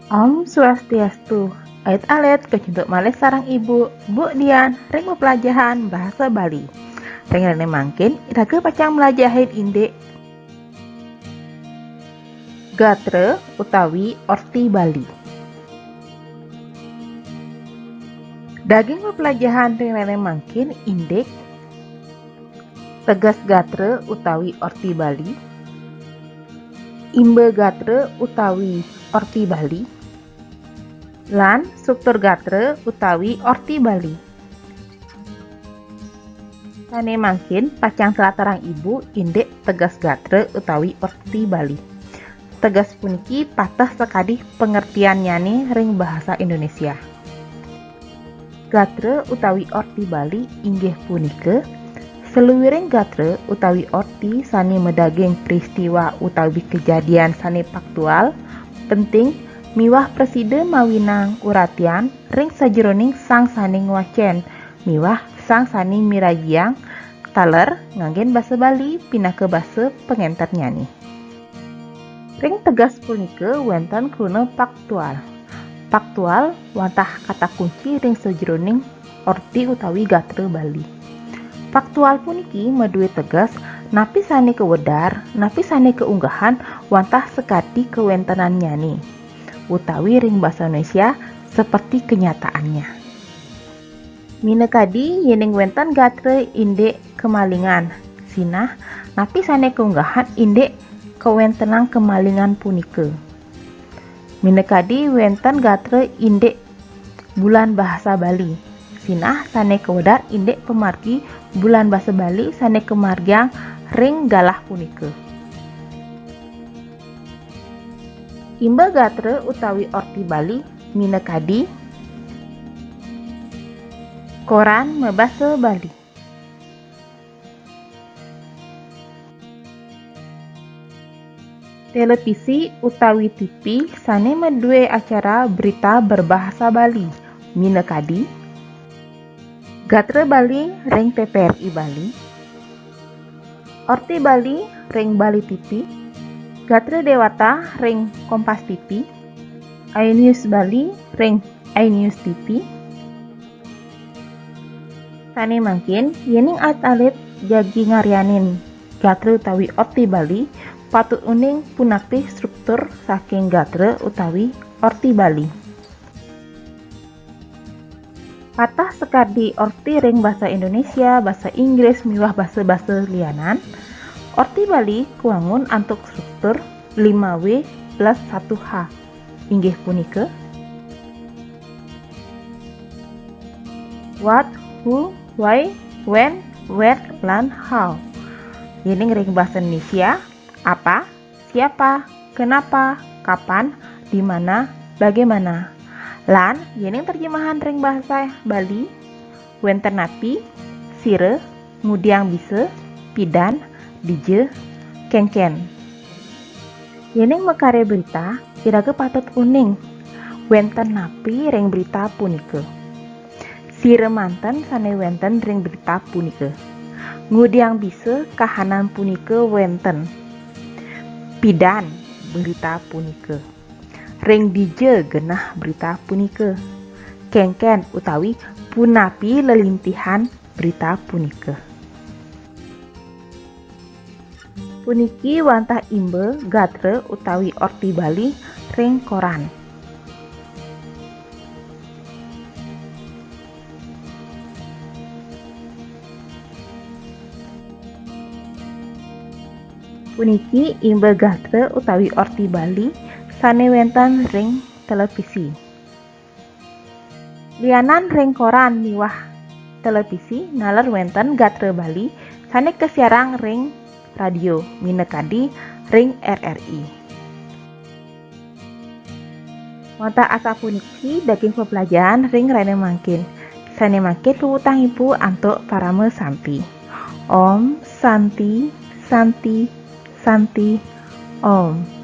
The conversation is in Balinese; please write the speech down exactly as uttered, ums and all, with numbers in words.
Om Swastiastu. Alit-alit kacunduk malih sareng Ibu, Bu Dian, ring pepelajahan bahasa Bali. Ring rena mangkin, iraga pacang mlajahin indik gatra utawi orti Bali. Daging pepelajahan ring rena mangkin indik teges gatra utawi orti Bali, imba gatra utawi orti Bali, lan struktur gatra utawi orti Bali. Sane mangkin pacang tlatarang Ibu indik teges gatra utawi orti Bali. Teges puniki pateh sakadi pangertiannyane ring bahasa Indonesia. Gatra utawi orti Bali inggih punika saluiring gatra utawi orti sane madaging peristiwa utawi kejadian sane faktual, penting, miwah prasida mawinang uratian ring sajeroning sang sane ngwacen miwah sang sane miragiang taler nganggen basa Bali pinaka basa pangenternyane. Ring teges punika wenten kruna faktual. Faktual wantah kata kunci ring sajeroning orti utawi gatra Bali. Faktual puniki madue teges napi sane kawedar, napi sane kaunggahang wantah sakadi kawentenannyane, utawi ring basa Indonesia seperti kenyataannya. Minakadi yening wenten gatra indik kamalingan, sinah napi sane kaunggahang indik kawentenan kamalingan punika. Minakadi wenten gatra indik bulan bahasa Bali, sinah sane kawedar indik pamargi bulan basa Bali sane kamargiang ring galah punika. Imba gatra utawi orti Bali minakadi koran mabasa Bali. Televisi utawi T V sane madue acara berita berbahasa Bali, minakadi Gatra Bali ring T V R I Bali, Orti Bali ring Bali T V, Gatra Dewata ring Kompas T V, iNews Bali ring iNews T V. Sane mangkin, yening alit-alit jagi ngaryanin gatra utawi orti Bali, patut uning punapi struktur saking gatra utawi orti Bali. Patah sakadi orti ring basa Indonesia, basa Inggris, miwah basa-basa lianan, orti Bali kawangun antuk struktur lima W plus satu H, inggih punika what, who, why, when, where, lan how. Yening ring basa Indonesia, apa, siapa, kenapa, kapan, di mana, bagaimana. Lan yening terjemahan ring basa Bali, wenten napi, sira, ngudiang bisa, pidan, dija, kenken. Yening makarya berita, iraga patut uning wenten napi ring berita punika. Sira manten sane wenten ring berita punika. Ngudiang bisa kahanan punika wenten. Pidan berita punika. Ring dija genah berita punika. Kenken utawi punapi lelintihan berita punika. Puniki wantah imba gatra utawi orti Bali ring koran. Puniki imba gatra utawi orti Bali sane wenten ring televisi. Lianan ring koran miwah televisi, naler wenten gatra Bali sane kasiarang ring radio, minakadi ring R R I. Wantah asapuniki daging pepelajaran ring rena mangkin. Sane mangkin puputang Ibu antuk parama santi. Om Santi, Santi, Santi, Om.